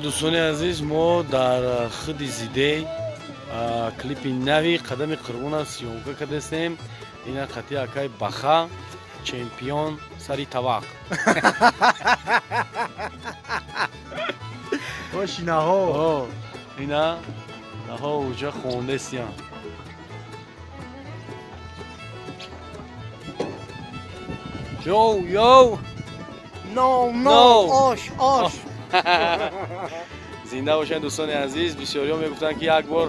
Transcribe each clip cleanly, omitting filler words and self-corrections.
Дӯстони азиз, мо дар худи Зидей клипи нави Қадами Қурбона съёмка кардастем. Ина қати акай Баха, чемпион сари тавақ. Ошинаҳо. Ина наҳо уҷа хондестиям. Йоу, йоу! No, no, ош, ош. Зинда бошанд, дӯстони азиз. Бисёриҳо мегуфтанд, ки як бор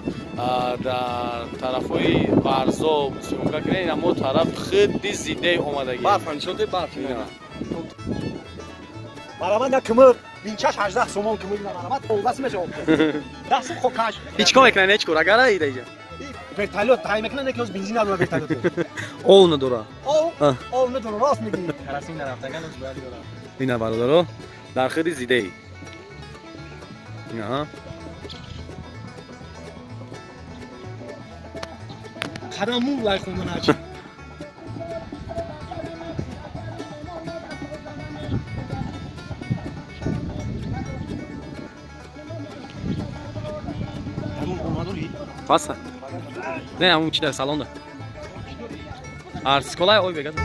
дар тарафҳои Варзоб съёмка кунед. Ина мо тараф худи Зидей омадагием. Барф нишон, барф. Барабан я кимир, бинчаш 18 сомон кимир на барабан, 15 мешавад. 10 сум хокаш. Ҳеҷ кор мекунад, ҳеҷ кор. Агар ида иҷа. Вертолёт тай мекунад, не ки оз бензин надора вертолёт. Ов надора. Ов, ов надора, рост мегӣ. Карасин нарафтаган оз бояд дора. Ина, бародаро, дар худи Зидей. Ина. Қадамун лай хондан ҳачи. Паса. Не, ҳамун чи дар салонда. Арсиколай ой бегад.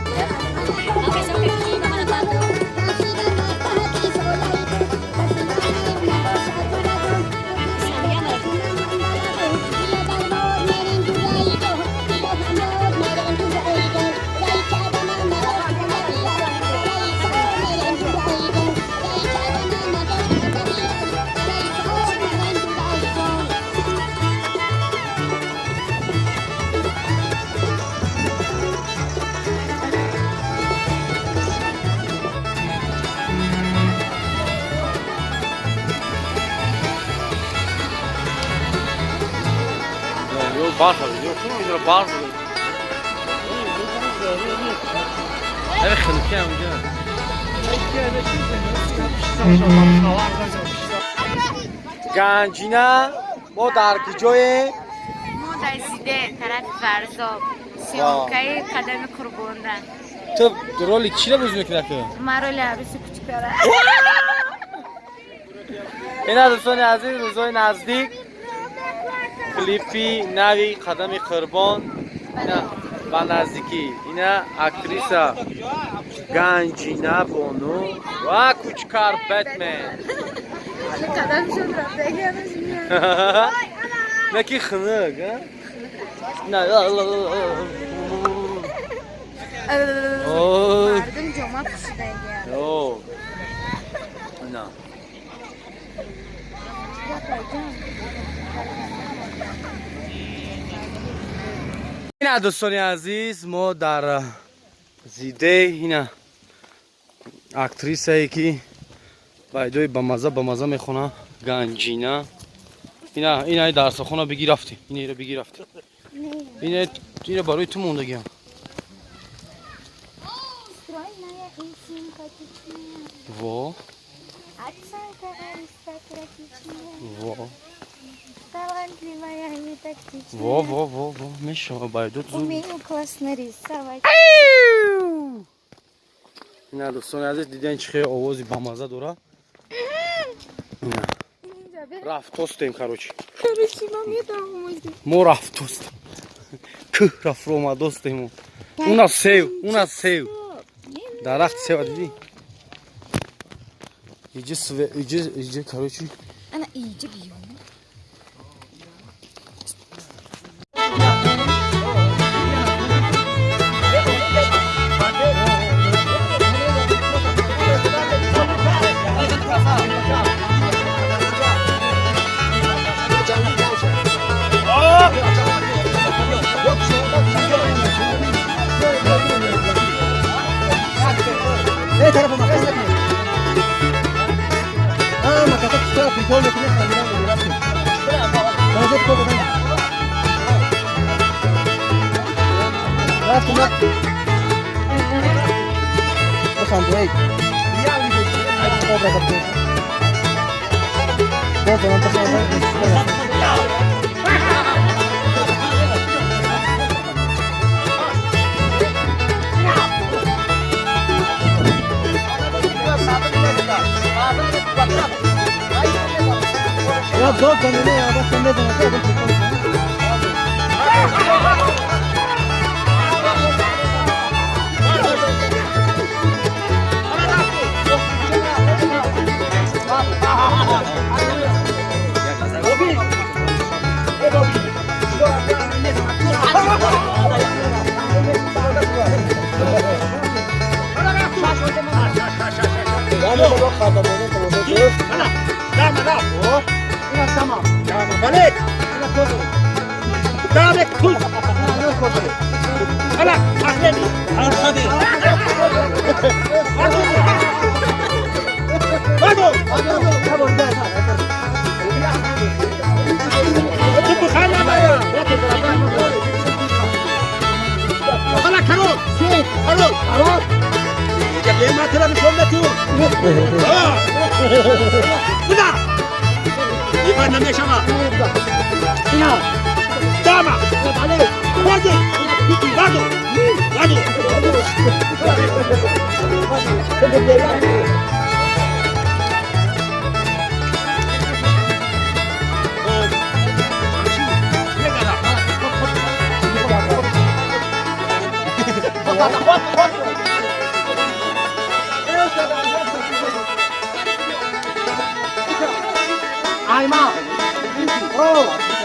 Барф ё барф. Ҳами хунукӣ ҳамҷа. Ганҷина, мо дар куҷое? Мо дар Зиде, тарафи Варзоб, съёмкаи Қадами Қурбонда. Ту роли чиро бозӣ мекунӣ, ака? Ман роли арӯси кучукара. Ина, дӯстони азиз, рӯзҳои наздик клипи нави Қадами Қурбон ина ба наздикӣ. Ина актриса Ганҷина Бону ва Кучкар Бэтмен. Қадамшон рафтагӣ. Не ки хунук, на. Мардум ҷома пӯшидагиам. На. Ина, дӯстони азиз, мо дар Зидей. Ина актрисае, ки байдои бамаза бамаза мехона, Ганҷина. Ина, ина дарсохона бигӣ рафтем. Ина бигӣ рафтем. Ина, ина барои ту мондагиам. Во, во. Талантливая и тактичная. Во, во, во, во, мешава байдот. Умею классно рисовать. Ина, дӯстони азиз, диден, чӣ хеле овози бамаза дора. Рафтостем, короче. Короче, ман метавонам. Мо рафтостем. Кӯҳ рафт омадостем. Уна сев, уна сев. Дарахт сева дидӣ? Иҷи све, иҷи, иҷи, короче. Ана иҷи биё. Эй, тарафа макас накунед. А, макаса читора прикол мекунед, хандидан мерафтем. Назад ко бадан. Рафтем, рафтем. Биханд, эй. Образа бикунед. Боз дорам биханд. 哎妈！哦。